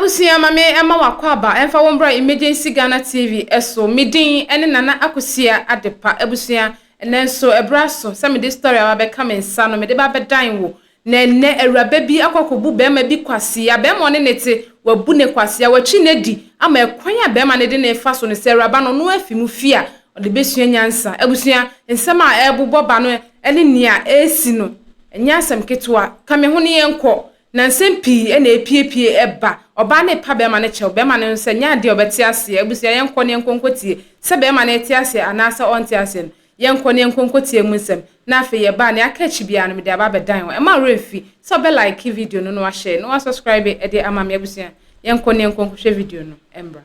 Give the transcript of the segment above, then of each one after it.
Abusua ma me ɛma w'akwaaba ɛmfa wo mbra Emergency Ghana TV so. Me din ɛne Nana Akosua Adepa. Abusua, ɛnɛ nso ɛberɛ aso sɛ mede story a aba bɛka me nsa no mede ba abɛdan wo. Na ɛnɛ awuraba bi akɔ akɔbu barima bi kwasea. Barima a ɔne no te, wabu no kwasea, wakyi no adi ama ɛkwan a barima no de no refa so no sɛ awuraba no ɔno afi mu fie a ɔde bɛsua nyansa. Abusua, nsɛm a ɛrebobɔ ba no ɛne nea ɛresi no ɛnyɛ asɛm ketewa. Ka me ho ne yɛnkɔ Na nsɛm pii na epiepie ba. Ɔbaa no repa barima no kyɛw, barima no nso ɛnyɛ adeɛ a ɔbɛte aseɛ. Abusua yɛnkɔ na yɛnkɔ nkɔtie sɛ barima no rete aseɛ anaasɛ ɔnte aseɛ no. Yɛnkɔ na yɛnkɔ nkɔtie mu nsɛm. Na afei yɛba a, nea aka akyi biara no mede aba abɛdan wo. Mma wo werɛ mfi sɛ wobɛ like video no na wahyɛ na wasubscribe de ama me. Abusua yɛnkɔ na yɛnkɔ nkɔhwɛ video no mmra.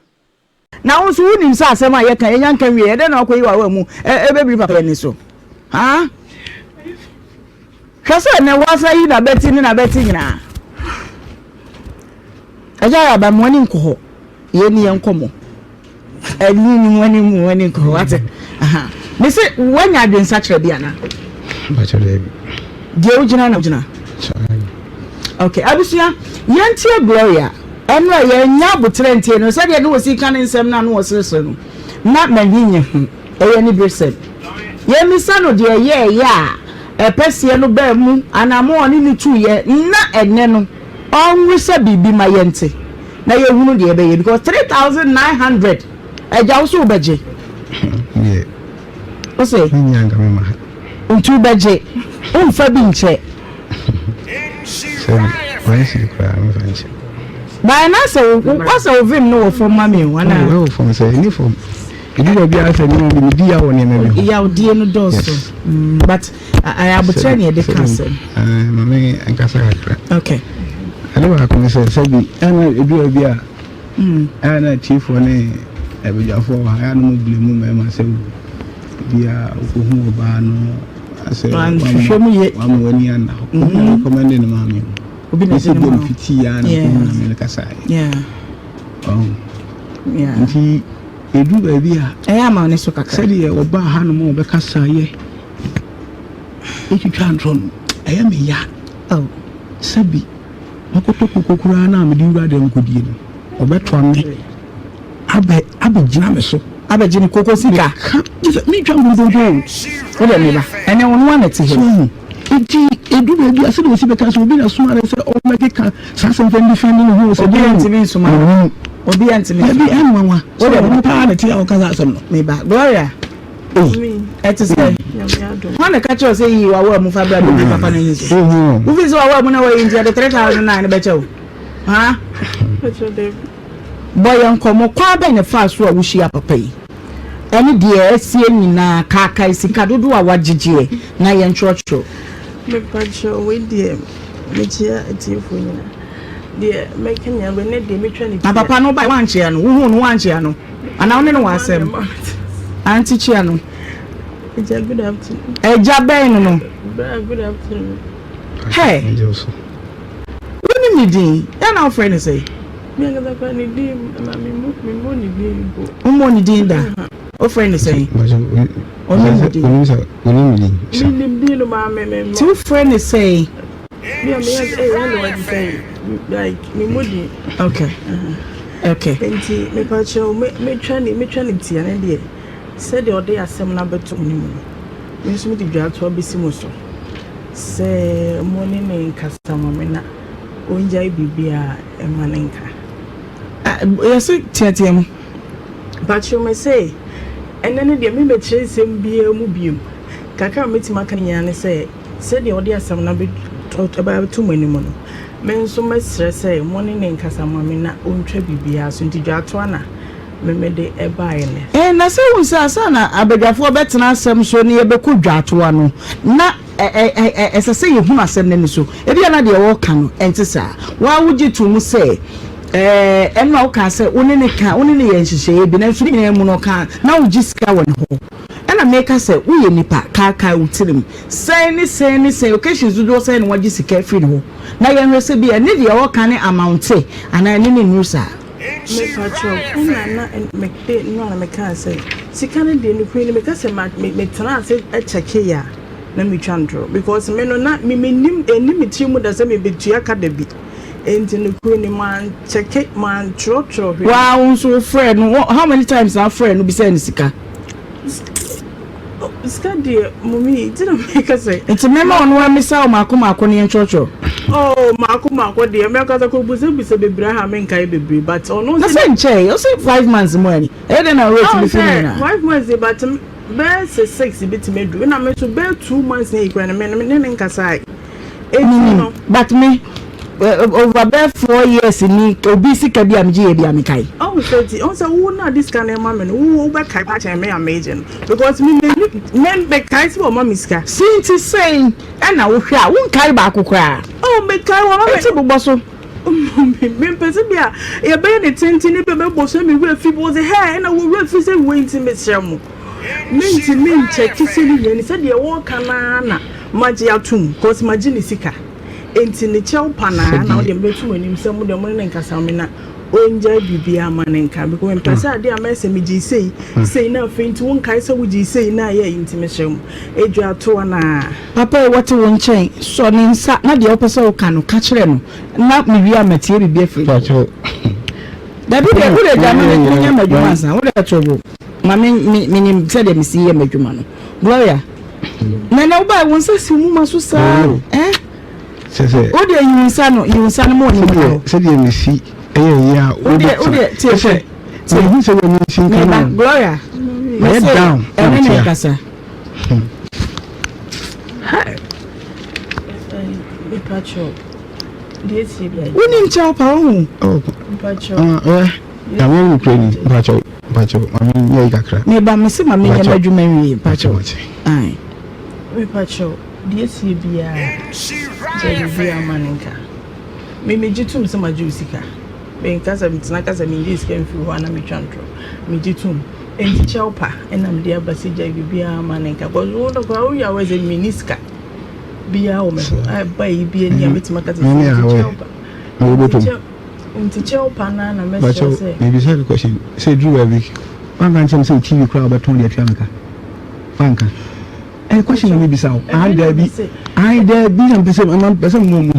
Na wo nso wonim sɛ asɛm a yɛka yɛnya nka nwie ɛdɛn na wakɔyi w'awa mu ɛbɛbiri papa ani so ha hwɛ sɛ ɛnɛ woasa yi n'abɛti ne n'abɛti nyinaa ɛgya yɛ aba mo ani nkɔ hɔ yɛn ni yɛn nkɔmmɔ ɛni ni mo ani mo ani nkɔ hɔ wate aha me se woanya adwensakyerɛ bi ana deɛ wogyina na wogyina Ok abusua yɛntie Gloria ɛnora yɛnnya aboterɛ ntie no sɛdeɛ ne wɔsi ka ne nsɛm no a na wɔseresere no na m'ani nye ho ɛyɛ aniberesɛm yɛmmisa no deɛ ɛyɛɛyɛ a ɛpɛseɛ no baa mu anamo a ɔne no tuiɛ na ɛnɛ no ɔnwesa biribi ma yɛnte na yɛhunu deɛ ɛbɛyɛ because 3900 agya wo so wobɛgye Ose. Mennya nka mema ha. Nti wobɛgye? Womfa bi nkyɛ? Sɛbi, one cedi koraa memfa nkyɛ. But na sɛ wo wasɛ wo vim no wɔ fam ma me o anaa? Oh, ɛwɔ fam sɛ, ɛni fam. Edu baabi a sɛ nneɛma bi medi yaw wɔ nneɛma bi ho. Yawdie no dɔɔso. Yes. But ayɛ abokyerɛ ne yɛde ka asɛm. Ma me nkasa kakra. Okay. Ade baako ne sɛ, sɛbi, ɛna edu baabi a Ɛyɛ a na atiefoɔ ne abadwafoɔ wɔ ha, ɛyɛ a na wɔn blame mmarima sɛ bi a wokɔhu ɔbaa no asɛ wama w'ani anna hɔ. Obi na recommend no maa me. Obi na ɛde no maa wo. Fitii ya na kɔhu na me no kasaeɛ. Nti ɛduru baabi a ɛyɛ ama ne so kakra. Sɛdeɛ ɔbaa hanom a ɔbɛkasaeɛ ɛtwitwa ntorɔ no ɛyɛ me ya. Sɛbi Makɔtɔ koko koraa no a mede wura dɛm kɔdie no, ɔbɛtoa me abɛ abɛgyina me so. Abɛgye me koko sika. Meka, gye sɛ mentwa nkontompo o. Wo deɛ meba, ɛnɛ wo noa na ɛte ha yi. So woahu? Enti ɛduru baabi a, sɛdeɛ ɔsi bɛka sɛ obi na soma no sɛ ɔmmɛkeka saa asɛm fa ndifɛnde ne ho o, sɛ Obiara deɛn o, ntumi nsoma no. mennim. Obiara ntumi Dabi, nsoma no. ɛnwanwa Wo sɛ deɛ ɔno meba. paa na ɛte a ɔka saa asɛm no. Meba. Gloria. Ɛte sɛ hwan na ɛka kyerɛ wo sɛ yi w'awa mu fa bra bɛdi papa no ani so? Wofii sɛ w'awa mu na wayi nti ɛde 3009 no bɛkyɛ wo? Ha? Bɔ yɛn nkɔmmɔ, kwan bɛn na ɛfaa so a wohyia papa yi? Ɛne deɛ asie nyinaa, kaakae sika dodoɔ a wagyegyeɛ na yɛntwerɛtwerɛ. Mepakyɛw, wei deɛ mekyia atiefoɔ nyinaa. Deɛ mɛka nyinaa wei ne deɛ metwa ne Na tia. papa no bae woankyea no? Wohuu no woankyea no? Anaa wo ne no wɔ asɛm? Auntie kyea no. Agya good afternoon. Agya bɛn no no? Bra good afternoon. Hey. Wonim ne din? Dɛn na wofrɛ no sɛ? Me ankasa koraa ne din ma me mmɔ ne din mpo. Wommɔ ne din da? Wofrɛ no sɛn? Ɔnim wo din. Onim din. Menim din no maa me me mmɔ. Nti wofrɛ no sɛn? Me a meyɛ sɛ ɛyɛ na wadi sɛn like me mmɔ din. Okay. Okay. Nti mepakyɛw me metwa ne metwa ne tia ne deɛ sɛdeɛ ɔde asɛm no abɛto ne mu no me nso mede dwatoa bɛsi mo so sɛ mo ne ne nkasa ma me na ɔngyae biribiara ɛma ne nka. Yɛse teatea mu. Pakyɛw me se ɛnɛ no deɛ memmɛkyerɛ nsɛm biara mu biom kakra a mɛtumi aka nyinaa ne sɛ Sɛdeɛ ɔde asɛm no abɛto mo anim no, me nso mɛsrɛ sɛ mo ne no nkasa mma me na ɔntwa biribiara so. Nti dwaatoa na me mede baeɛ nnɛ. Ɛɛ, na sɛ wohu sɛ ansa na abadwafoɔ bɛtena asɛm so na yɛbɛkɔ dwaatoa no, na ɛsɛ sɛ yɛhunu asɛm no ani so. Ebia na deɛ wɔreka no, ɛnte saa. Wo ara wogye to mu sɛ, ɛɛ, ɛno a wokaa sɛ wo ne no ka, wo ne no yɛɛ nhyehyɛeɛ bi, nanso ne nyinaa mu no, ɔkaa, na wogye sika wɔ ne hɔ. Ɛna meka sɛ, woyɛ nipa, kaakae wo tirim. Sɛn ne sɛn ne sɛn, occasions dodoɔ sɛn na wagye sika afiri ne hɔ? Na yɛnhwɛ sɛ bi a ɛne deɛ ɔreka ne amounte anaa ɛne no nnuru saa. Mepakyɛw, ɛna na me de no a na mekaa sɛ sika no deɛ nokorɛ ni meka sɛ ma me metenaa ase kyɛkee a na metwa ntorɔ because me no na me mennim ɛnni me tiri mu da sɛ mebetua ka da bi. Enti nokorɛ ni, mankyɛke, mantwerɛtwerɛ hwee. Wo ara wo nso wofrɛɛ no, how many times na wofrɛɛ no bisaa no sika? Sika deɛ, mummy, nti na meka sɛ. Nti mɛma ɔno ammisa wo mmaako mmaako na yɛntwerɛtwerɛ. Oh, mmaako mmaako deɛ, me ankasa kɔbisabisa bebree aha menkae bebree, but ɔno. Na sɛ nkyɛe, ɔse 5 months mu ani, ɛyɛ dɛn na werɛ tumi fi ne nyinaa? 5 months deɛ, but bɛyɛ sɛ 6 bɛtumi aduru, ɛna me nso bɛyɛ 2 months na yi koraa no, me ne ne nkasae. Enti no. But me, over bɛyɛ 4 years ni, obi sika bi a megye yɛ bi a mekae. Ɔhu sɛ nti, ɔhu sɛ wo na de sika no ma me no, wo wobɛkae pa kyɛn me a megye no. Because me me me mekae sɛ wɔma me sika. Si nti sɛn ɛna wohwɛ a wonkae baako koraa? Oh, mekae wɔma me. Eti bobɔ so. Mempɛ sɛ bi a yɛbɛyɛ ne tenten ne bɛbɛbɔ so me werɛ fi bi wɔ sɛ hɛ ɛna wo werɛ fi sɛ wei nti mesrɛ mo. Mentumi nkyɛke sɛ ne nyinaa ni sɛdeɛ wɔreka no ara na magye atom cause magye ne sika enti ne kyɛw pa no ara na wodeɛ mebɛto mo anim sɛ mo deɛ mo ne no nkasa me na ɔngyae biribiara ma no nka because mempɛ sɛ adeɛ a mɛyɛ sɛ megyee sei sei na afei nti wonkae sɛ wogyee sei na ayɛ yi nti mesrɛ mo ɛdwa to anaa. Papa yi wɔte wo nkyɛn, sɔ ne nsa na deɛ wopɛ sɛ woka no ka kyerɛ no na mewie a matie biribi afiri ne hɔ. Dabi deɛ wode gya ma me menyɛ m'adwuma ansa wode to bo ma me me menim sɛdeɛ mesi yɛ m'adwuma no. Gloria, nana wobae wo nsa si wo moma so saa eh? Wo deɛ yi wo nsa no yi wo nsa no ma ɔnim ka hɔ. Sɛdeɛ mesi ɛyɛ yɛ a wode wode tie sɛ tie mehu sɛ w'ani nsi nka no Gloria mayɛ down ɛne ne nkasa. Wonim kyɛw pa wo ho. Nyame no kura ni mpakyɛw mpakyɛw maame nyɛ yi kakra. Meba mese ma menyɛ m'adwuma nwie mpakyɛw. Ae. Mepakyɛw deɛ esie biara gya biribiara ma no nka. Me megye tom sɛ magye wo sika. Menka sɛ metena ka sɛ mengyee sika mfiri hɔ a na metwa ntorɔ. Megye tom. Enti kyɛw pa na mede aba sɛ gyae biribiara ma no nka. Because wo no koraa woyɛ aware sɛ menni sika biara wɔ me ho. Ɛba yi bi ani a mɛtumi aka sɛ nti kyɛw pa. Nti kyɛw pa no ara na mɛsrɛ sɛ. Mebisa no question sɛ ɛduru baabi wanka nkyerɛ me sɛ wo TV koraa wobɛtɔn de atua me ka. Wanka. Ɛyɛ question na mebisa wo. Ae daabi. Ae daabi na mepɛ sɛ mepɛ sɛ mo mu.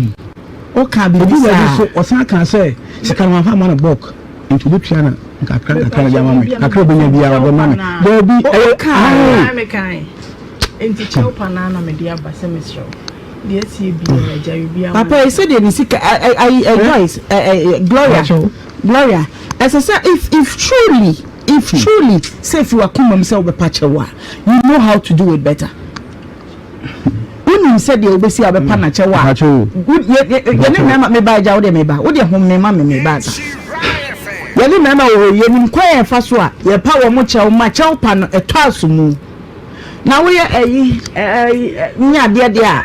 Woka biribi saa. Ɛduru baabi so ɔsan kaa sɛ sika no wamfa amma no bulk nti obetua no nkakra nkakra de ama me. Kakra obenya biara ɔde ma me. Daabi ɛyɛ ae. Mekae. Nti kyɛw pa naa na mede aba sɛ mesrɛ wo. Deɛ asie biara gyae obiara ma Papa yi sɛdeɛ ne sika ayi Joyce Gloria Gloria ɛsɛ sɛ if if truly if truly sɛ efi w'akoma mu sɛ wobɛpa kyɛw a you know how to do it better. Wonim sɛdeɛ wobɛsi a wobɛpa no akyɛw a yɛne mmarima meba agya wodeɛ meba wodeɛ hom me ma me meba asa yɛne mmarima wɔ hɔ yɛnim kwan a ɛfa so a yɛpa wɔn kyɛw ma kyɛw pa no ɛtɔ aso mu na woyɛ ɛyi ɛyi nyɛ adeɛ deɛ a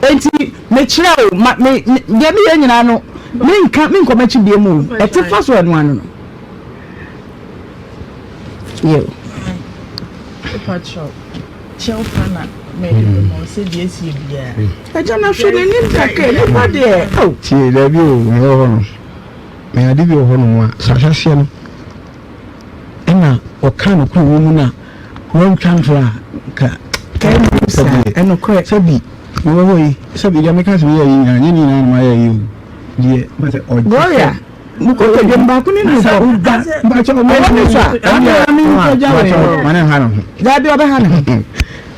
enti mekyerɛ o ma me deɛ meyɛ nyinaa no menka menkɔ m'akyi bie mu o ɛte fa so ɛno ano no yɛ Kyɛw pa na mede bɛma wo sɛ deɛ asie biara. Agya na hwɛ n'anim kakra nipa deɛ oh. Tie dabi o mewɔ hɔ no me ade bi wɔ hɔ nom a sɛ ahyɛseɛ no ɛna ɔka nokorɛ wɔ mu no a wantwa ntorɔ a nka ɛnokorɛ sɛbi mewɔ hɔ yi sɛbi deɛ meka sɛ meyɛ yi nyinaa nyɛ ne nyinaa na mayɛ yi o deɛ sɛ ɔgye Gloria mokɔtɔ dwom baako ne nu hɔ ɛwɔ ne so a ɔne ame nkɔgya wɔ ma ne nha ne ho daabi ɔbɛha ne ho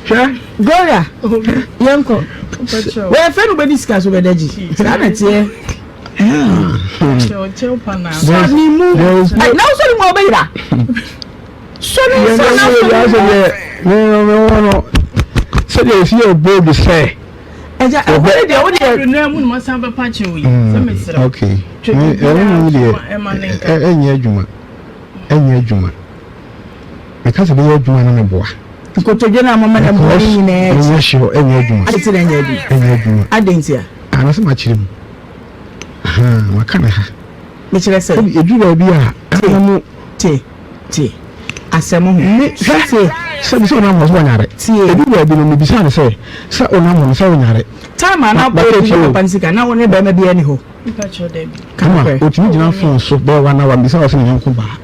hwɛ Gloria yɛnkɔ wɔyɛfɛ no wobɛdi sika so bɛda gyi saa na teɛ sɔ ne mu na wosɔ ne mu a wobɛyera sɔ ne nsa na sɔ ne mu sɛdeɛ ɛsi yɛ bold sɛ ɛgya ɛhɔ ne deɛ wo deɛ okay ɛno mu deɛ ɛnyɛ adwuma ɛnyɛ adwuma meka sɛ bɛyɛ adwuma na meboa nkotodwe no a mama na mmoa no nyinaa akyi ɛnyɛ sure ɛnyɛ adwuma ade ti na ɛnyɛ adwuma ɛnyɛ adwuma ade nti a ana sɛ makyerɛ mu maka ne ha mekyerɛ sɛ ɛduru baabi a ɛna mu te te asɛm ho me hwɛ te sɛbi sɛ ɔnam hɔ sɛ ɔnyare tie ɛduru baabi no mebisa no sɛ sɛ ɔnam hɔ no sɛ ɔnyare time a na ɔbɛyɛ papa no sika na wo ne bɛrima bi ani hɔ kama ɔtumi gyina phone so bɛyɛ one hour mbisa wɔ sɛ ne yɔnko baa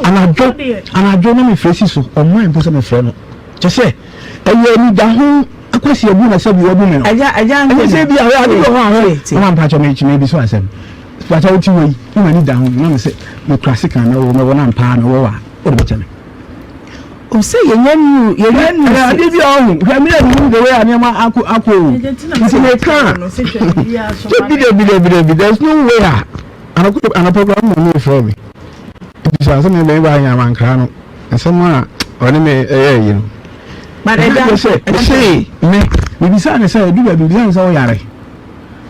anadwo anadwo na mefrɛ si so ɔmma mpo sɛ mefrɛ no kyɛ sɛ ɛyɛ anidaho. Akwasi abu na sɛbi wabu me no. Agya agya Ɛnyɛ sɛ bi a ade bi wɔ hɔ a hwɛ. Mama mpakyɛ me kyima bi so asɛm. Mpakyɛ wote wɔ yi na m'ani da ho na me sɛ mekura sekan mɛwɔ mɛwɔ na mpaa mɛwɔ wa wode bɛkyɛ me. O sɛ yɛnya new yɛnya new. Ɛyɛ ade bi a ɔho hwɛ me a mehu the way a nneɛma akɔ akɔ o. Nti meka a dabi dabi dabi dabi there's no way a anɔpa koraa mo maame frɛ me. Bisa sɛ me bɛn ba nya amankra no nsɛm a ɔne me ɛyɛ yi no. But ɛda sɛ ɔse me mebisa ne sɛ edu baabi mebisa ne sɛ ɔyare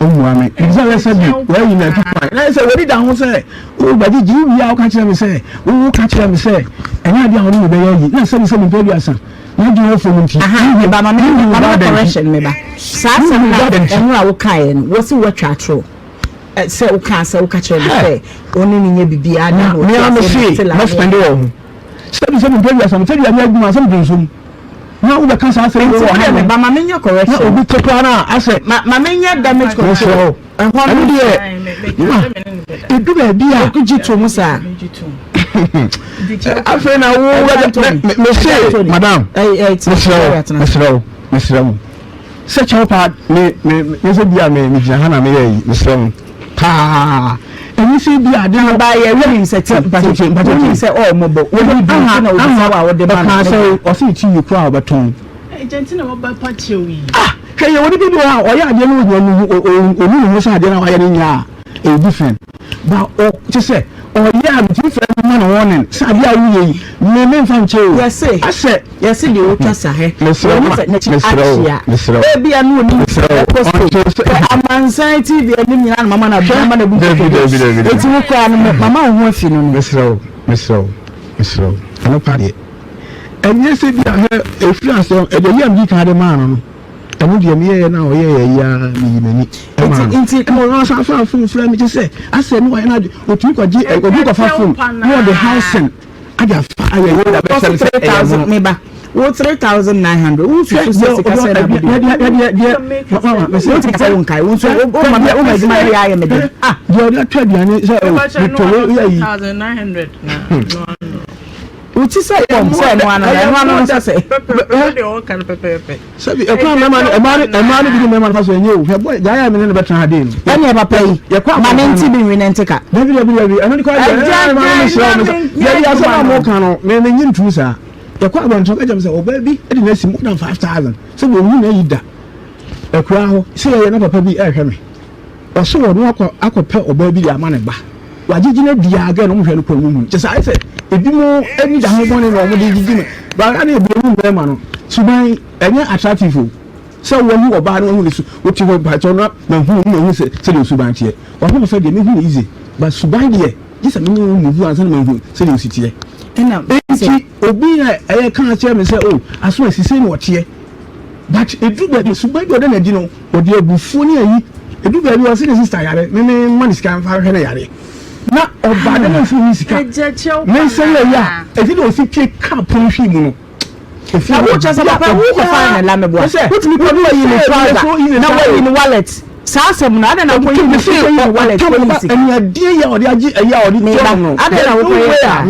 ɔmmua me mebisa ne sɛ bi wayi na atu kwan na sɛ w'ani da ho sɛ wo bɛgyegye wo wie a woka kyerɛ me sɛ wo ka kyerɛ me sɛ ɛnyɛ adeɛ a wɔne me bɛyɛ ayi na sɛbi sɛ mempɛ aduasa na adwene wɔ fam nti meba ma me correction meba saa asɛm na ɛno a wokaeɛ no wɔse woatwa atorɔ sɛ wokaa sɛ woka kyerɛ me sɛ ɔne ne nyɛ biribiara da na ɔte ase na mɛspɛnde wɔ ho Sɛbi sɛbi mpɛ wiase no sɛbi ame adwuma asɛm dwen som na wo bɛka saa asɛm wɔ ha no ba ma menyɛ correction na obi te koraa na asɛ ma ma menyɛ damage control ɛhɔ no deɛ ma edu baabi a gye to mu saa afei na wo me me se madam mesrɛ wo mesrɛ wo mesrɛ wo sɛ kyɛw paa me me me sɛ bi a me me gyina ha na meyɛ yi mesrɛ wo paa ɛnyɛ sɛ bi ade no. Ɔbaa yɛ wonim sɛ ti mpatete mpatete wonim sɛ ɔɔ mɔbɔ wonim bi nti na obisa wa wode ma no. Ɔkaa sɛ ɔsɛ ti yi kura a ɔbɛtɔn. Ɛgya nti na wɔba pa kyɛw yi. Ah hwɛ yɛ onipa bi wɔ hɔ a ɔyɛ adeɛ no ɔnya nuhu ɔnu ne ho sɛ adeɛ no a wayɛ no nyɛ a ɛyɛ different ba ɔ kyɛ sɛ ɔyɛ a metumi frɛ no ma no warning sɛ adeɛ a woyɛ yi me memfa nkyɛ o yɛse asɛ Yɛse deɛ ɔtwa sa hɛ Mesrɛ wɔn sɛ n'akyi mesrɛ wo akyea mesrɛ wo ebia no onim mesrɛ wo ɛkɔ so ɔnkyerɛ sɛ hwɛ amansan TV anim nyinaa na mama no hwɛ mama no abu dabi nkotodwe dabi dabi dabi eti wo koraa no me- mama wo ho afi no no mesrɛ wo mesrɛ wo mesrɛ wo ɛno pa deɛ ɛnyɛ sɛ bi a hwɛ ɛfiri asɛm ɛdeɛ yi a medi kan de maa no no ɛno deɛ meyɛyɛ no a ɔyɛyɛ yi ara meyi m'ani ɛmaa nti no nti ɛma ɔno asan fa fon frɛ me kyɛ sɛ asɛ ne wayɛ no ade ɔtumi kɔgye ɔtumi kɔfa fon na ɔde housing ade afa ayɛ yɛ da bɛsɛ Wɔsi sɛ ɛyɛ mono. 3000 meba wo 3900 wo susu sɛ sika sɛ na bɛbi wotumi sɛ wo nkae wo nso wo ma wo ma adwuma yɛ ayɛ me den ah deɛ ɔde atwa aduane sɛ o metɔ wo yɛ yi wo ti sɛ pɔm sɛ ɛno ano ɛno ano no sɛ sɛ Sɛbi ɛkwan a mmarima no mmaa no mmaa no bi ne mmarima no fa so ɛnyɛ o hwɛ bɔ gyae a me ne no bɛtena ha den no. Ɛnneɛ papa yi Yɛkɔ ma ne abɔnten nte no. bi nwe ne nte ka. Dabi dabi dabi ɛno de kɔ ayɛ Agya ɛɛ maame gyae mesrɛ na wo mesrɛ menyɛ dabi asɛm adwuma a no. moka no me menye ntum saa yɛkɔ abɔnten ɔka kyerɛ me sɛ ɔbaa bi de no asi more than 5000 sɛ wɔnhu no ayi da akuraa hɔ sɛ yɛyɛ na papa bi ɛrehwɛ me Ɔse ɔno akɔ akɔpɛ ɔbaa bi de ama ne ba. Wagyegye no adi aa gɛɛ no ɔmo hwɛ no kora ɔmo hu. Kyɛ sɛ ayɛ sɛ ebi mo ani da ho bɔne na ɔmo de gyegye no. But ana ebi ɔmo mmarima no suban ɛnyɛ attractive o. Sɛ wahu ɔbaa no wahu ne su wote hɔ mpakyɛw na mahu no mahu sɛ sɛdeɛ osuban teɛ. Wahoɔfɛ deɛ mehu no easy but suban deɛ gye sɛ me ne wo move ansa na mahu sɛdeɛ osi teɛ. Ɛna Enti obi na ɛyɛ kaa kyerɛ me sɛ oh aso asi sei na ɔteɛ. But ɛduru baabi suban bi a ɔda no adi no ɔde abufuo ne ayi ɛduru baabi ɔse ne sister yare me me ma ne sika mfa nhwɛ ne yare na ɔbaa dɛ na ɔsi ne sika me nsa yɛ ayi a ɛti de ɔsi pie kaa pono hwii mu no na wo kyerɛ sɛ papa wo kɔfa ne la meboa wotumi kɔ ne wayi ne trouser na wayi ne wallet saa asɛm no adɛn na wokɔyi ne kɔyi ne wallet kɔyi ne sika ɛnuadeɛ yi a ɔde agye ayi a ɔde tua no adɛn na wokɔyɛ saa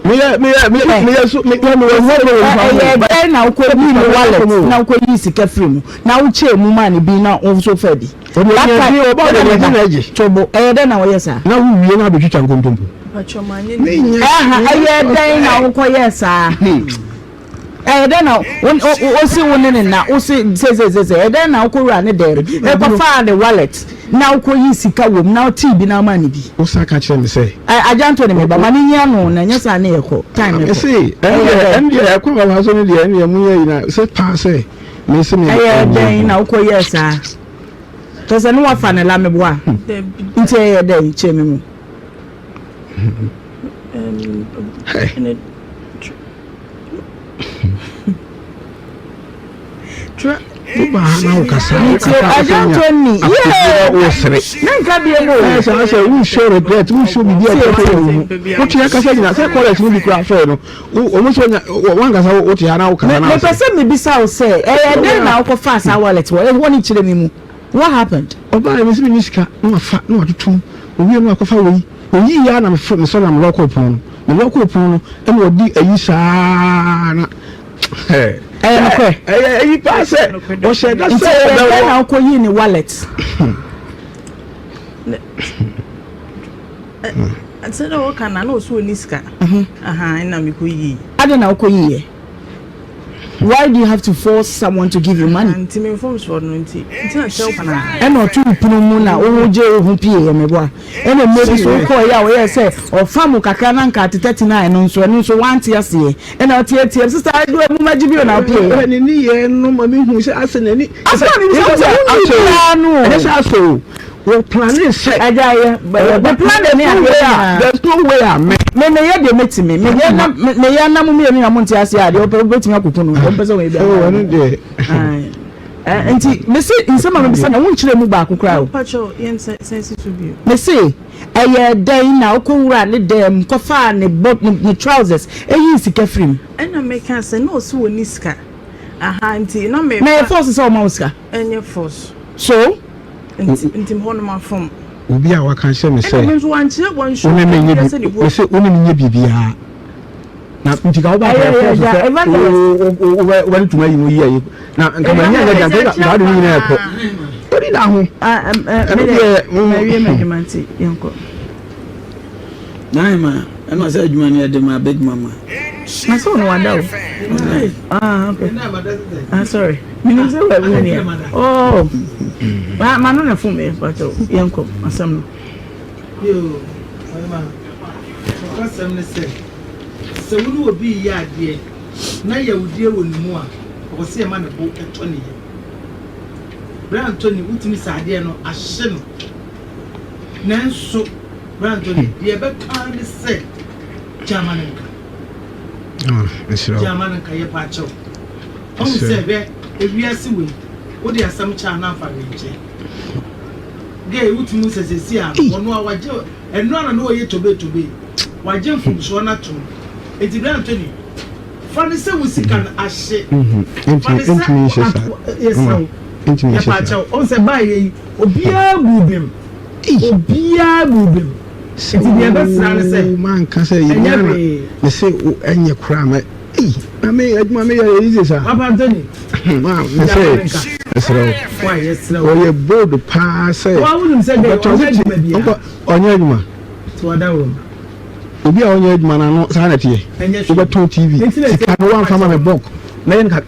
meyɛ meyɛ meyɛ meyɛ so meyɛ meyɛ wɔ wɔ wɔ ɛyɛ dɛn na wokɔ yi ne wallet na wokɔ yi sika firi mu na wokyɛ mu maa ne bi na wo nso fa bi. Tobo ɛyɛ dɛn na wɔyɛ saa. Na wo wie na abɛtwitwa nkontompo. Ɛyɛ dɛn na wokɔ yɛ saa. Ɛyɛ dɛn na wosi wo ne ne na wosi sesesese ɛyɛ dɛn na wokɔ wura ne dɛm ɛkɔfaa ne wallet na wokɔ yi sika wɔ mu na wotee bi na woma ne bi. Wosan ka kyerɛ me sɛ. Ɛ Agya Anthony me ba ma ne nyi ano na ɛnyɛ saa ne yɛ kɔ time ne kɔ. Mese ɛndeɛ ɛndeɛ ɛkɔ baba so ne deɛ ɛndeɛ mo yɛ yi na sɛ paa sɛ mese me. Ɛyɛ dɛn na wokɔ yɛɛ saa kyɛ sɛ ne wafa ne la meboa nti ɛyɛ dɛn kyerɛ me mu. Hey. Woba ha na wokasa wokasa Anthony yee wosere ne nka bie mu o sɛ sɛ wonhyɛ regret wonhyɛ biribi a ɛkɔ sɛ wo mu wote akasa nyina sɛ college no bi kora afɛe no wɔn sɛ wankasa wote ha na wokasa na mepɛ sɛ mebisa wo sɛ ɛyɛ dɛn na wokɔfaa saa wallet wɔ ɛhɔ ne kyerɛ me mu what happened ɔbaa yɛ mesi menni sika na wafa na watotom owie no akɔfa wei oyii ya na mesɔ na melɔkɔ pɔn no melɔkɔ pɔn no ɛna ɔde ayi saa na. Ɛyɛ nokorɛ. Ɛyɛ ɛyi paa sɛ ɔhyɛ da sɛ Nti ɛyɛ dɛn ɔbɛwɔ. na wokɔyii ne wallet? Sɛdeɛ wɔka no a na ɔsɛ ɔnni sika. Ahaa ɛna mekɔyii. Adɛn na wokɔyiiɛ? Why do you have to force someone to give you money? Nti me mfomsoɔ no nti nti na kyerɛ wo na. Ɛna ɔto wo pono mu na wo gye wo ho pie yɛ meboa. Ɛna mmerɛ bi so wokɔɔ yɛ a ɔyɛɛ sɛ ɔfa mo kakra na nka ate 39 no nso ɛno nso wante aseɛ. Ɛna ɔteateam sister adu a muma gye bio na wopie yɛ. Ne nneyɛɛ no ma me hu sɛ asɛ n'ani. Asɛ na menim sɛ wonni biara no o. Ɛnyɛ sɛ asɛ o. Wɔ plane sɛ. Agya yɛ bɛ plane ne adeɛ nyinaa. There's no way a me. Me me yɛ deɛ mɛtumi me yɛ na me yɛ na mo mmienu na mo nte aseɛ a deɛ ɔpɛ wobɛtumi akoko no ɔmpɛ sɛ wɔyɛ bi. Oh ɛno deɛ. Nti me se nsɛm a mebisa na wonkyerɛ mu baako koraa o. Pacho yɛn sɛ sɛ si so bio. Me se ɛyɛ dɛn na wokɔ wura ne dɛm kɔfaa ne bɔ ne trousers eyii sika firi mu. Ɛna meka sɛ na ɔsi wɔ ne sika aha nti na me. Na yɛ force sɛ ɔma wo sika. Ɛnyɛ force. So. Nti nti hɔ no mafom. Obi a waka akyerɛ me sɛ. Ɛna me nso wankyerɛ wansuo Wo ne me nyɛ biribiara sɛ ne bi bo mese wo ne me nyɛ biribiara na nti ka woba akɔyɛ force sɛ wobɛde tuma yi mu yi ayi na nka ma nyɛ nyɛ nka nka wode ne nyinaa ɛkɔ wodi da ho ɛno deɛ mawie m'adwuma nti yɛnkɔ. Naima, ɛna sɛ adwuma no yɛde ma big mama. Na sɛ ɔno wada o. Ah, okay. Ah, sorry. Menim sɛ wawu ni. Oh. Ma ma no na fom yɛ pato yɛnkɔ asɛm no. Yoo, ɔyɛma. Nokwasɛm ne sɛ, sɛ wo ne obi reyɛ adeɛ na yawdie wɔ ne mu a, ɛwɔ sɛ yɛma ne bo tɔ ne yam. Berɛ a Anthony wotumi sɛ adeɛ no ahye no. Nanso, Bra Anthony, deɛ ɛbɛka ara ne sɛ gya ma no nka. Ah, Gya ma no nka, yɛpa akyɛw. Ɔhu sɛ hwɛ, ewiase wei, wode asɛm kyɛ a na afa awenkyɛ. Gay, wotumi hu sɛ seesei a no, ɔno a wagye, ɛno ara na na ɔyɛ tobe tobe, wagye mfomsoɔ no atom. Enti Bra Anthony, fa no sɛ wo sika no ahye. Fa no sɛ, yɛsrɛ wo, yɛpa akyɛw. Ɔhu sɛ baayɛ yi, obiara buu bem. Obiara buu bem. Nti deɛ ɛbɛsra ne sɛ, Manka sɛ ɛnyɛ yɛnyɛ na hwee. mese wo ɛnyɛ koraa mɛ ei na me adwuma meyɛ yɛ easy saa. Papa Anthony, Ma gya mese ma no nka. ɛsrɛ wo. Why, yɛsrɛ wo. Ɔyɛ bold paa sɛ Wo a wonim sɛ dɛn, ɔbɛtɔ ɔnyɛ sɛ adwuma biara. ɔnkɔ ɔnyɛ adwuma. Nti wada wo ma. Obi a ɔnyɛ adwuma no ano saa na ɛteɛ. Ɛnyɛ hwee. Wobɛtɔn TV Nti na sika ɛsɛ no woamfa ma me bulk na yɛ no ka.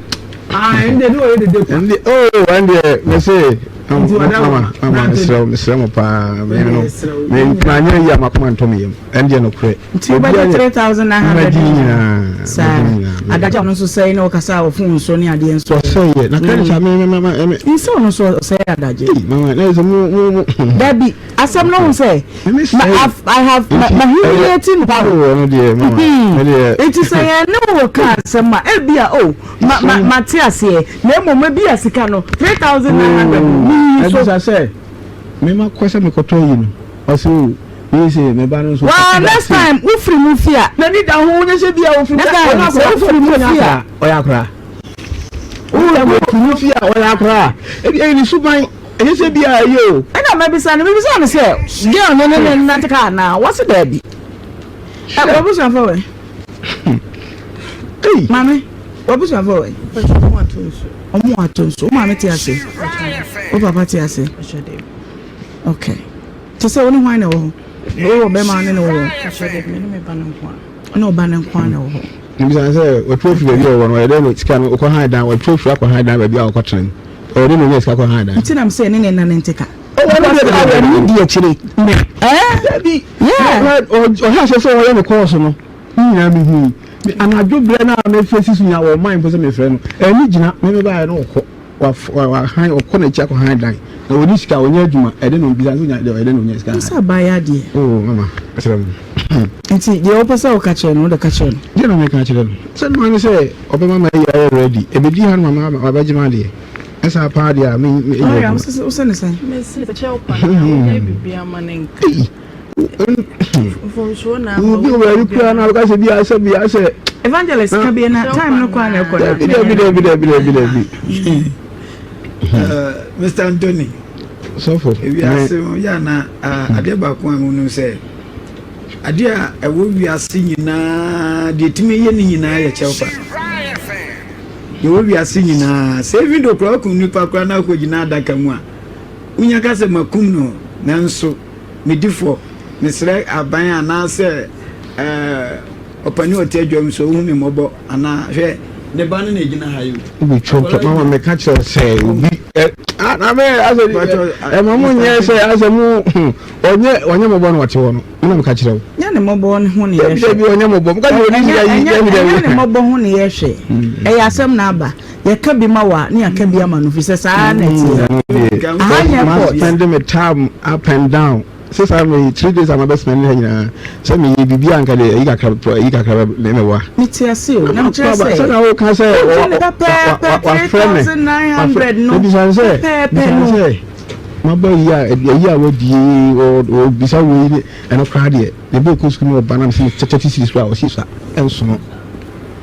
Ah, ɛnde ne ɔyɛ dede kwa. Ɛnde oh ɛndeɛ mese Nti wada wo mama ma. mama mesrɛ wo mesrɛ mo paa me no me manyɛ yi a makoma ntɔ me yam ɛndeɛ nokorɛ. Nti wobɛgye 3900 Mɛgye ne nyinaa. Saa Mɛgye ne nyinaa. adagye a ɔno nso sɛe na ɔkasa wɔ phone so ne adeɛ nso. Ɔsɛe yɛ na credit a me me me me. Nsɛ ɔno nso ɔsɛe adagye. Ei mama na yɛ sɛ mo mo mo. Dabi asɛm no ho sɛ ma I have ma ma humiliate no pa o. Nti sɛ yɛn ne wo ka asɛm a ebi a o ma ma ma te aseɛ na mmom ebi a sika no 3900 no mi yi so. Ɛbisa sɛ me ma kɔ sɛ mekɔtɔ yi no ɔsɛ o yei sɛ me ba no nso. Waa next time wofiri mu fi a. N'ani da ho nyɛ sɛ bi a ofiri mu Next time sɛ wofiri mu fi a. Ɔyɛ akora. Wofiri mu fi a ɔyɛ akora. Ebi ɛyɛ ne suban. Ɛnyɛ sɛ bi a ɛyɛ o. Ɛna mabisa no, mebisa no sɛ girl no ne ne nante kaa anaa? Wɔse daabi. Ɛ w'abusuafo wɛ? Ei. Maame, w'abusuafo wɛ? Ɔmo ato nsu. Ɔmo ato nsu. Wo maame te ase? Wo papa te ase? Okay. Te sɛ wo ne hwan na ɛwɔ hɔ? Wowɔ bɛrima ne ne wɔ hɔ? Me ne me ba no nko a. Ne ɔba no nko a na ɛwɔ hɔ. Mebisa sɛ watu afiri baabi a ɔwɔ no ɔyɛ dɛn na sika no ɔkɔ han dan watu afiri akɔ han dan baabi a ɔkɔtena mu. Ɔyɛ dɛn na onya sika kɔ han dan. Nti na mesɛ ne ne nna ne nte ka. Ɔwɔ no deɛ Ɔwɔ ne di akyire. Ɛɛ? Dabi. Yeah. Ɔhyɛ aseɛ sɛ ɔyɛ ne kɔɔso no ne nyinaa mehui. Anadwo berɛ no a mefrɛ si so nyinaa wɔ ɔman mpo sɛ mefrɛ no. Ɛne gyina me mebaeɛ no ɔkɔ. Wahan ɔkɔ n'akyi akɔ han dan. Na ɔni sika ɔnyɛ adwuma ɛde na ɔbisa nso nya ɛde na ɔnya sika. Nsa abaayɛ adeɛ. Oh mama ɛsrɛ mo. Nti deɛ wopɛ sɛ woka kyerɛ no wode ka kyerɛ no. Deɛ na meka kyerɛ no sɛ noa ne sɛ ɔbɛma ma ayi ayɛ ready ɛbɛdi ha no ma mabɛgye m'adeɛ ɛsaa paa deɛ a me me ɛyɛ adwuma. Wosɛ ne sɛn? Mese kyɛw pa na wonyɛ biribi ama ne nka. Mfomsoɔ na ama. Obi wɔ baabi koraa na ɔka sɛ bi asɛ bi asɛ. Evangelist ka bi na time no kɔ a na ɛkɔ na. Dabi dabi dabi dabi dabi dabi. Mr. Anthony. Sɔfo. Ewiase yɛ ana adeɛ baako a mu no sɛ. Adeɛ a ɛwɔ wiase nyinaa, deɛ ɛtumi yɛ ne nyinaa yɛ kyɛwpa. Yɛwɔ wiase nyinaa sɛ even though koraa wokum nipa koraa na akɔgyina adaka mu a wonya ka sɛ makum no nanso medi fɔ mesrɛ aban anaasɛ ɛɛ ɔpani ɔte adwam sɛ ohu me mmɔbɔ anaa hwɛ ne ba no na egyina ha yi o. Obi twɛ mama meka kyerɛ sɛ obi ɛ ah na me asɛ ɛ ma mo nyɛ sɛ asɛ mo ɔnyɛ ɔnyɛ mɔbɔ na ɔte hɔ no mo na meka kyerɛ wo. Nyɛ ne mmɔbɔ ho ne yɛhwɛ. Dabi ɔnyɛ mɔbɔ meka kyerɛ ɔni sika yi dabi dabi. Ɛnyɛ ne mmɔbɔ ho ne yɛhwɛ. Ɛyɛ asɛm na aba. Yɛka bi ma wa ne yɛka bi ama no fi sɛ saa na ɛteɛ. Aha nyɛ court. Spending my time up and down. Sɛ saa me 3 days a mabɛ spend ha nyinaa sɛ meyɛ biribi a nka de ayi kakra ayi kakra bɛ me wa. Mete ase o. Na mekyerɛ sɛ. Sɛ na woka sɛ wafrɛ me. 3900 no. Ebisa sɛ pɛpɛɛpɛ no. Sɛ maba yi a ayi a wadie ɔbisa wei ne ɛno koraa deɛ ne bɛ kɔ sukuu ne ɔba nam sɛ 30 cedis koraa ɔsi sa ɛnsono.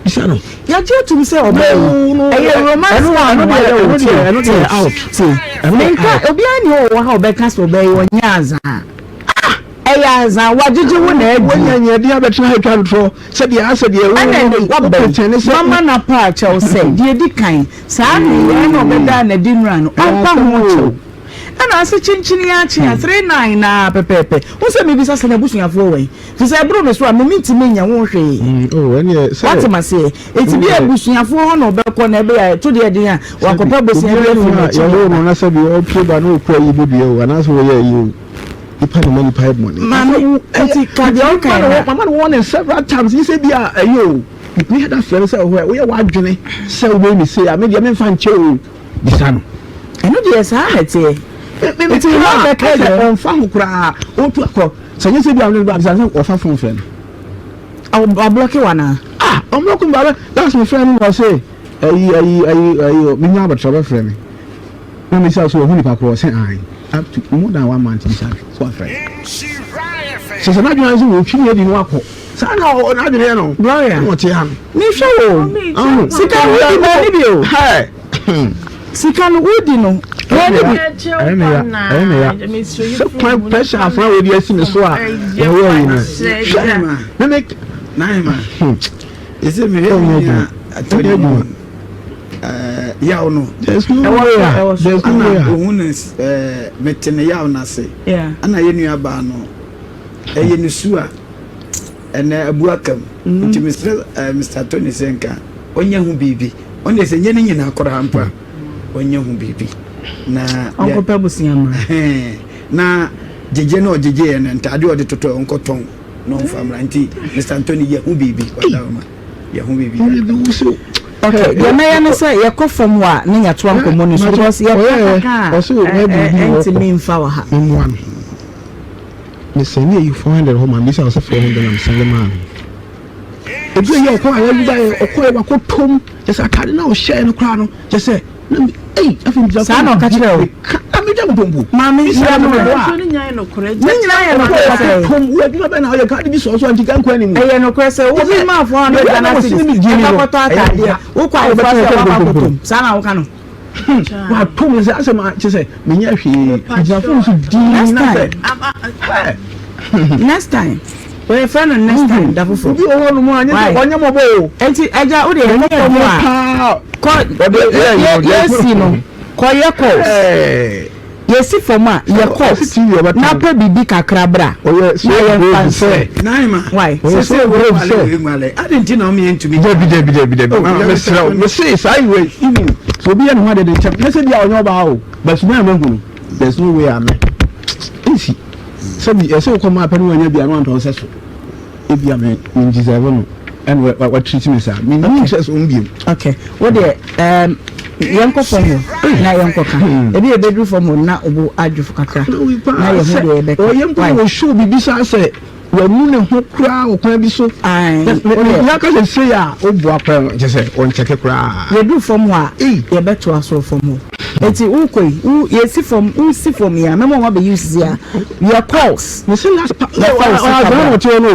Bisa no. Yɛgye atum sɛ ɔbaa yi ɛyɛ romance scam na wayɛ wɔ tie ɛno deɛ out. Tie. Menka obiara ni ɔwɔ ha ɔbɛka sɛ ɔbaa yi ɔnyɛ azaa. Ɛyɛ azaa wagyegye wo na adi. Wɔnya nyɛ de abɛtena ha atwa ntorɔ sɛdeɛ asɛ deɛ wo Ɛna ne wabɛn mama na pa akyɛw sɛ deɛ di kan saa nneyɛɛ na ɔbɛdaa n'adi nnura no ɔmpa ho kyɛw. Ɛna ase kyenkyene akye a 39 na pɛpɛɛpɛ. Wo sɛ mebisa sɛ n'abusuafoɔ wɔ yi. Fi sɛ ɛboro me so a me mentumi nyɛ ho hwee. Wate maseɛ. Eti bi abusuafoɔ hɔ na ɔbɛkɔ na ɛbɛyɛ a ɛto deɛ den a wakɔpɛ bosia bi afiri n'akyi. Yɛwɔ no na sɛbi ɔpie ba na ɔkura yi bɛdua o anaasɛ wɔyɛ yi o. Nipa na ma nipa yɛ bɔne. Maame nti ka deɛ ɔka yɛ na. Mama no warning several times yi sɛ bi a ɛyɛ o. Metumi hɛ da frɛ no sɛ ɔhɔ woyɛ w'adwene sɛ wobɛyi me sei a me deɛ memfa nkyɛ o. Bisa no. Ɛno deɛ saa na ɛteɛ. Nti wɔn bɛka sɛ ɔmfa ho koraa ɔtu akɔ sɛ nyɛ sɛ bi a ɔno ba bisa sɛ ɔfa phone frɛ no. Ɔblocke wa naa. Ah ɔblocke mi ba that's my friend no na ɔsɛ ɛyi ɛyi ɛyi ɛyi mi nya abɛtɛ ɔbɛfrɛ mi na mi sɛ so ɔhu nipa korɔ ɔsɛ ayi up to more than one month bisa so afrɛ sɛ sɛ n'adwene ayɛ sɛ wɔtwi ne adi no akɔ saa na n'adwene yɛ no. Gloria na ɔte ha no. Mehwɛ wo sika no wodi ma ɛni bi o. Sika no wodi no ma ɛni bi. Ɛyɛ me ya ɛyɛ me ya sɛ kwan pressure afra wɔ di asi me so a yɛwɔ yi no hwɛ ne me. Nahima ɛsɛ mehwɛ me nua atɔne mu yaw no there's no way a there's no way a ohun ne mete ne yaw no ase ana yɛ nua baa no ɛyɛ ne su a ɛnɛ abu aka mu nti mesrɛ Mr. Tony sɛ nka ɔnyɛ ho biribi ɔne sɛ nyɛ ne nyinaa koraa mpo a ɔnyɛ ho biribi na ɔnkɔpɛ busua ma na gyegye na ɔgyegye yɛ no ntaade ɔde totɔ ɔnkɔtɔn na ɔmfa mmra nti Mr. Anthony yɛ ho biribi ɔdaoma yɛ ho biribi. Okay, deɛ mɛyɛ ne sɛ yɛkɔ fam hɔ a ne yɛatoa nkɔmmɔ no so because yɛka kaka a ɛntumi mfa wɔ ha. Mmoa no mesɛne ayi 400 hɔ ma mbisa ɔsɛ 400 na mesɛne maa no ebi yɛ ɔkɔ a yɛyi ba yɛ ɔkɔ yɛ wakɔ tom kyɛ sɛ ataade na ɔhyɛ no koraa no kyɛ sɛ na mi eyi afei mi gyina saa na ɔka kyerɛ o na mi gya mo pompo maame yɛ no ne nyinaa yɛ nokorɛ sɛ tom wo adwuma bɛ na ɔyɛ kaadi bi sɔɔ so anti kan kɔ anim ɛyɛ nokorɛ sɛ wo bi maa 400 Ghana cedis ɛkɔ kɔtɔ ataadeɛ wokɔ ayeforɔ sɛ wakɔ akɔtom saa na woka no watom sɛ asɛm a kyɛ sɛ menyɛ hwee gyina fon so dii na sɛ next time wɔyɛ fɛ no next time da foforɔ obi wɔ hɔ nom a nyɛ sɛ ɔnyɛ mɔbɔ o enti agya wo deɛ yɛkɔ fam a kɔ yɛsi no kɔ yɛ calls yɛsi fam a yɛ calls na pɛ biribi kakra bra na yɛmfa nsɛ Naima why ɔyɛ so brave sɛ adi nti na ɔmo yɛ ntumi. Dabi dabi dabi dabi mesrɛ wo mese saa yi wei even sɛ obi yɛ ne ho ade de nkyɛm nyɛ sɛ bi a ɔnyɛ ɔbaa o but suma a mahu no there's no way a me nsi sɛbi ɛsɛ wokɔ maa pɛ ne wanya bi a no antɔ nsɛ so ebi a me me deserve no ɛna wa treat me saa me ni interest wɔn biem. Okay wo deɛ yɛnkɔ fam hɔ na yɛnkɔ ka ebi yɛ bɛduru fam hɔ na obo adwofo kakra na yɛ ho deɛ yɛbɛka. Ɔyɛ mpo wɔ show bibi saa sɛ wanu ne ho koraa wɔ kwan bi so. Nya ka sɛ sei a woboa koraa no kyɛ sɛ ɔnkyɛke koraa. Yɛduru fam hɔ a yɛbɛtoa so fam hɔ eti wokɔ yi wo yɛsi fam wosi fam yi a mɛma wɔn abɛyi sisi a yɛ calls. Mese last pa yɛfa wo sika bra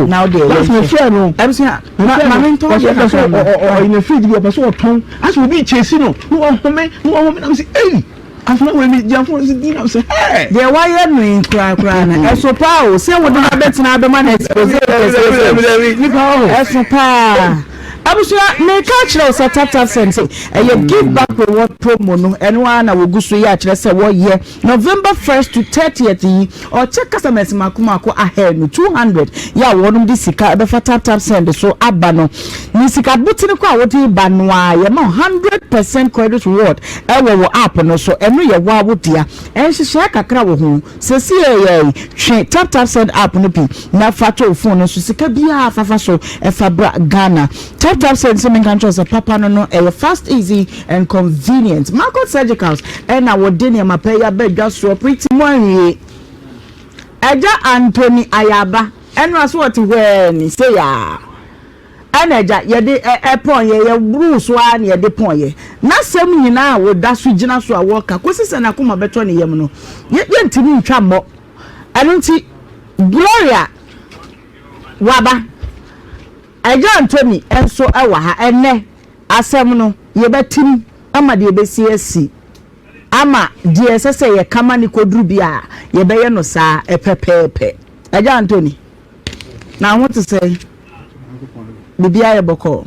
na wode last me frɛ no. Abusua ma maame ntɔn deɛ kakra ma. Ɔyɛ ne fridge bi ɔpɛ sɛ ɔtɔn asɛ obi kyesi no na ɔhome na ɔhome na mese ei afena wei mi gyina fon so di na mese hɛɛ. Deɛ wayɛ no yi koraa koraa no ɛso paa o sɛ wode no abɛtena abɛma no expose kɛseɛ sɛ ɛso paa. Abusua, meka akyerɛ wo sɛ Tap Tap Send sɛ ɛyɛ give back reward promo no, ɛno ara na wɔgu so yɛ akyerɛ sɛ wɔyɛ November 1st to 30th yi, ɔkyɛ customers mako mako ahanu, 200, yɛ a wɔnom de sika ɛbɛfa Tap Tap Send so aba no. Ne sika botene kɔ a wode ba no ara, yɛma wo 100% credit reward ɛwɔ wo app no so, ɛno yɛ wo ara wo dea. Nhyehyɛe kakra wɔ ho. Sesei twe TapTapSend app no bi na fa to wo phone no so, sika biara fa fa so fa bra Ghana. TapTapSend se menka nkyerɛ wo sɛ papa no no ɛyɛ fast, easy and convenient. Marcot Surgicals ɛna wɔde nneɛma pa yi aba dwa soɔ pretty mu anwie. Agya Anthony Ayaba ɛnora so ɔte hɔ ni sei aa. Ɛna agya, yɛde ɛ pɔn yɛ, yɛboroo so ara na yɛde pɔn yɛ. N'asɛm nyinaa a ɔda so gyina so a wɔka kɔsi sɛ n'akoma bɛtɔ ne yam no, yɛ, yɛntumi ntwa mmɔ. Ɛno nti, Gloria waba. Agya Anthony nso wɔ ha. Ɛnnɛ, asɛm no, yɛbɛtim ama deɛ ɛbɛsi asi, ama deɛ ɛsɛ sɛ yɛka ma no kɔduru bi a, yɛbɛyɛ no saa pɛpɛɛpɛ. Agya Anthony. Na ho te sɛn? Biribiara yɛ bɔkɔɔ.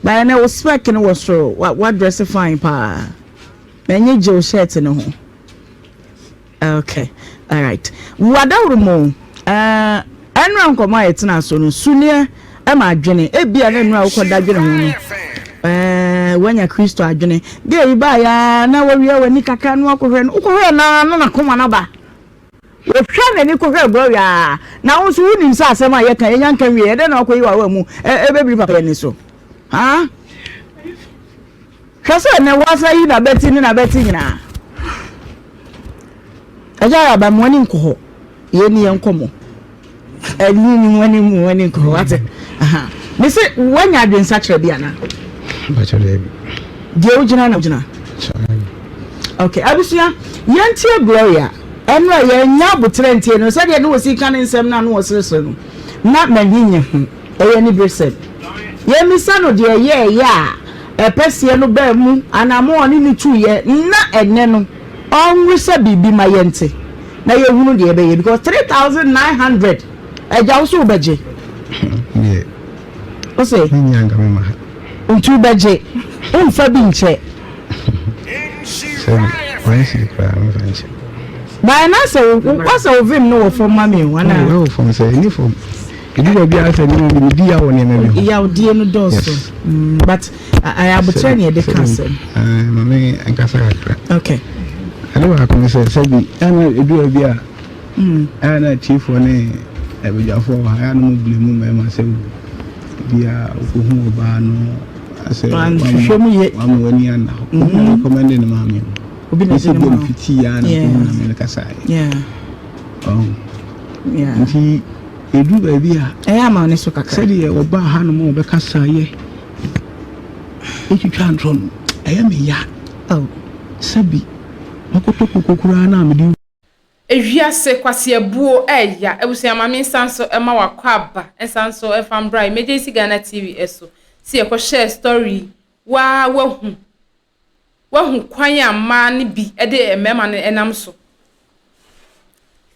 But ɛnɛ wo spec no wɔ soro, wa wa dress fine paa. M'ani gye wo shirt no ho. Okay, alright. Wadaworo mu, eh, ɛnura nkɔmɔ a yɛtena so no, suneɛ ɛma adwene. Ebia na ɛnura wokɔda dwene ho no, eh, wanya Kristo adwene. Gay yi baa ya na wawia w'ani kakra na wakɔhwɛ no, wokɔhwɛ na na n'akoma no aba. Ɔtwaa n'ani kɔhwɛɛ Gloria a, na wo nso wonim sɛ asɛm a yɛka yɛnya nka nwieɛ, ɛdɛn na wakɔyi w'awa mu ɛbɛbiri papa ani so? Haa? Hwɛ sɛ ɛnɛ woasa yi n'abati ne n'abati nyinaa. Agya yɛ aba mo ani nkɔ hɔ, yɛn ni yɛn nkɔmmɔ. Ɛni ni mo ani mo ani nkɔ hɔ, wate? Aha. Me se woanya adwensakyera bi anaa? Mpakyɛ daabi. Deɛ wogyina na wogyina. Okay, abusua, yɛntie Gloria. Ɛno a yɛnya aboterɛ ntie no, sɛdeɛ ne wɔsi ka ne nsɛm no a na wɔseresere no, na m'ani nye ho. Ɛyɛ aniberesɛm. Yɛmmisa no deɛ ɛyɛɛyɛ a ɛpɛseɛ no baa mu, anammɔn a ɔne no tuiɛ, na ɛnnɛ no, ɔnwesa biribi ma yɛnte na yɛhunu deɛ ɛbɛyɛ because 3900 agya wo so wobɛgye. Deɛ. Wo se. Mennya nka mema ha. Nti wobɛgye, womfa bi nkyɛ. Sɛbi, one cedi koraa memfa nkyɛ. By na sɛ wo sɛ wo vim no wɔ fam ma me o anaa. Ɛwɔ fam sɛ ɛni fam. Edu baabi a sɛ nneɛma bi medi yaw wɔ nneɛma bi ho. Yawdie no dɔɔso. Yes. But ayɛ abotrɛ ne yɛde ka asɛm. Ma me nkasa kakra. Okay. Ade baako ne sɛ sɛbi ɛna edu baabi a ɛna atiefoɔ ne abadwafoɔ wɔ ha ɛna mo blame mmarima sɛ bi a okohu ɔbaa no asɛ wama w'ani anna hɔ. Obi na recommend ne maame o. Obi na ɛde ne ma. Fiti ya na okohu na me no kasa yɛ. Yeah. Nti edu baabi a. Ɛyɛ ama ne so kakra. Sɛdeɛ ɔbaa ha nom a ɔbɛkasa yɛ etwitwa ntorɔ no ɛyɛ me ya. Oh. Sɛbi makɔtɔ koko koraa na mede. Ewiase kwaseabuo ɛɛya. Abusua ma me nsa nso ɛma wakɔ aba nsa nso ɛfa mbra Emergency Ghana TV ɛso sɛ yɛkɔ hyɛɛ story yi waa wahu wahu kwan a mmaa no bi de mmarima no nam so.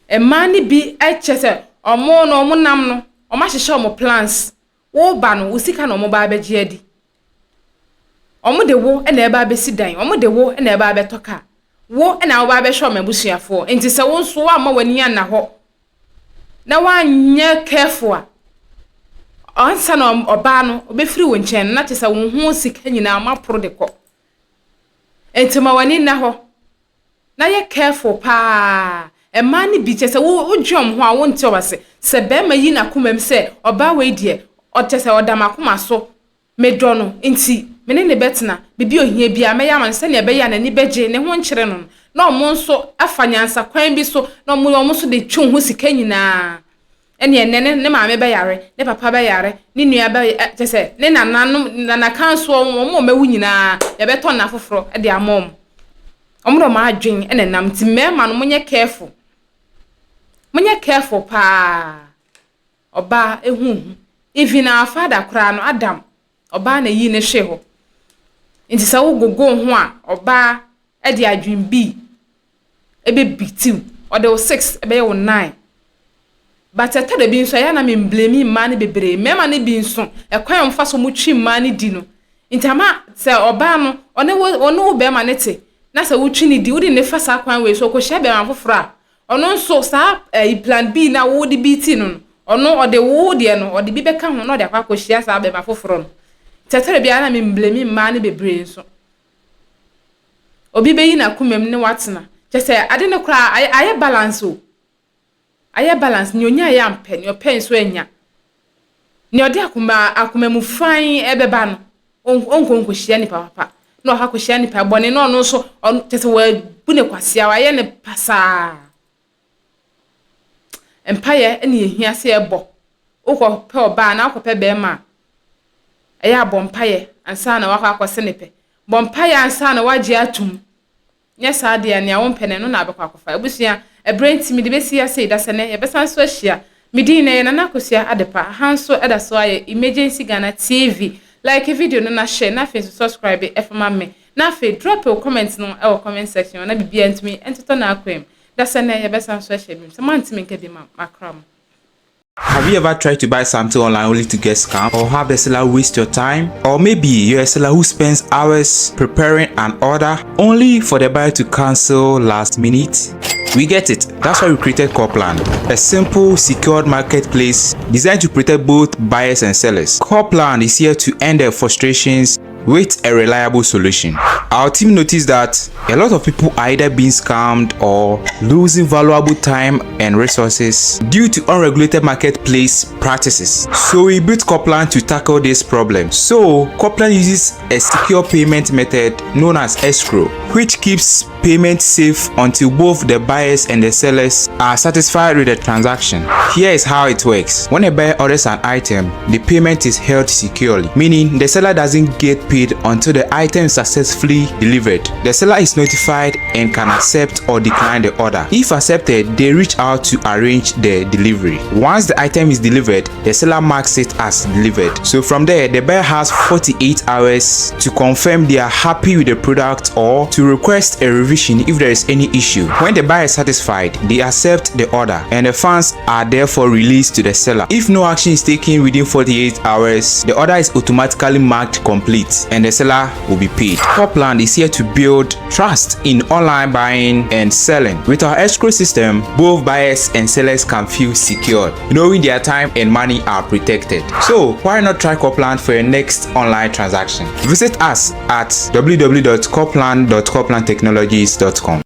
Mmaa no bi kyɛ sɛ wɔn no wɔn nam no wɔahyehyɛ wɔn plans. Woreba no, wo sika na wɔba abɛgye adi. Wɔde wo na ɛreba abɛsi dan, wɔde wo na ɛreba abɛtɔ kaa, wo na woba abɛhwɛ wɔn abusuafoɔ. Nti sɛ wo nso woamma w'ani anna hɔ na woanyɛ careful a, ansa na ɔbaa no ɔbɛfiri wo nkyɛn no na kyerɛ sɛ wo ho sika nyinaa wɔaporo de kɔ. Nti ma w'ani nna hɔ na yɛ careful paa. Mmaa no bi kyerɛ sɛ wo wodwen wɔn ho a wonte wɔn ase. Sɛ barima yi n'akoma mu sɛ ɔbaa wei deɛ ɔkyerɛ sɛ ɔda m'akoma so Medɔ no, enti me ne no bɛtena, biribi a ohia biara mɛyɛ ama no sɛnea ɛbɛyɛ a n'ani bɛgye, ne ho nkyere no no. Na wɔn nso afa nyansakwan bi so na wɔn wɔn nso de twe wo ho sika nyinaa. Ɛnneɛ ɛnnɛ ne ne maame bɛyare, ne papa bɛyare, ne nua bɛ ɛ kyerɛ sɛ ne nananom nanakansoɔ wɔn a wɔawu nyinaa yɛbɛtɔ nna foforɔ de ama wɔn. Wɔn de wɔn adwene na ɛnam nti mmarima no monyɛ careful. Monyɛ careful paa. Ɔbaa ehu hu. Even our father koraa no Adam ɔbaa na eyii no hwee hɔ. Nti sɛ wo gogo ho a ɔbaa de adwen bi ɛbɛ beat wo. Ɔde wo six ɛbɛyɛ wo nine. But ɛtɔ da bi nso ɛyɛ a na me mblame mmaa no bebree. Mmarima no bi nso, ɛkwan a wɔfa so wɔtwi mmaa no di no nti ama sɛ ɔbaa no ɔne wo ɔne wo barima no te na sɛ wotwi no di, wode no fa saa kwan wei so ɔkɔhyia barima foforɔ a, ɔno nso saa ɛyi plan B no a wode beati no no, ɔno ɔde wo deɛ no ɔde bi bɛka ho na ɔde akɔ akɔhyia saa barima foforɔ no. Nti ɛtɔ da bi a na me mblame mmaa no bebree nso. Obi bɛyi n'akoma mu ne wo atena. Kyerɛ sɛ ade no koraa ayɛ ayɛ balance o. Ayɛ balance, nea onyaeɛ ampɛ, nea ɔpɛe nso annya. Nea ɔde akoma akoma mu fann bɛba no, ɔnkɔ nkɔhyia nipa papa. Na ɔkɔ akɔhyia nipa bɔne na ɔno nso, ɔno kyerɛ sɛ wabu no kwasea, wayɛ no pasaa. Mpaeɛ na ɛhia sɛ yɛbɔ. Wokɔpɛ ɔbaa anaa wokɔpɛ barima a, ɛyɛ a bɔ mpaeɛ ansa na wakɔ akɔse ne pɛ. Bɔ mpaeɛ ansa na wagye atom. Nyɛ saa deɛ a, nea wompɛ no, ɛno na wobɛkɔ akɔfa. Abusua, ɛberɛ nti, mede bɛsi ha sei. Dasɛ nnɛ, yɛbɛsan nso ahyia. Me din nnɛ yɛ Nana Akosua Adepa. Aha nso ɛda so ara yɛ Emergency Ghana TV. Like video no na share, na afei nso subscribe fa ma me. Na afei drop wo comment no wɔ comment section hɔ na biribiara ntumi ntotɔ n'akwan mu. Dasɛ nnɛ, yɛbɛsan nso ahyia bio. Sɛ moante me nka bio a, makra mo. Have you ever tried to buy something online only to get scammed or have the seller waste your time? Or maybe you're a seller who spends hours preparing an order only for the buyer to cancel last minute? We get it. That's why we created Corplan, a simple, secured marketplace designed to protect both buyers and sellers. Corplan is here to end their frustrations with a reliable solution. Our team noticed that a lot of people are either being scammed or losing valuable time and resources due to unregulated marketplace practices. So we built Corplan to tackle this problem. So Corplan uses a secure payment method known as escrow, which keeps payment safe until both the buyers and the sellers are satisfied with the transaction. Here is how it works. When a buyer orders an item, the payment is held securely, meaning the seller doesn't get paid until the item is successfully delivered. The seller is notified and can accept or decline the order. If accepted, they reach out to arrange the delivery. Once the item is delivered, the seller marks it as delivered. So from there, the buyer has 48 hours to confirm they are happy with the product or to request a revision if there is any issue. When the buyer is satisfied, they accept the order and the funds are therefore released to the seller. If no action is taken within 48 hours, the order is automatically marked complete and the seller will be paid. Copland is here to build trust in online buying and selling. With our escrow system, both buyers and sellers can feel secure, knowing their time and money are protected. So why not try Copland for your next online transaction? Visit us at www.copland.coplandtechnologies.com.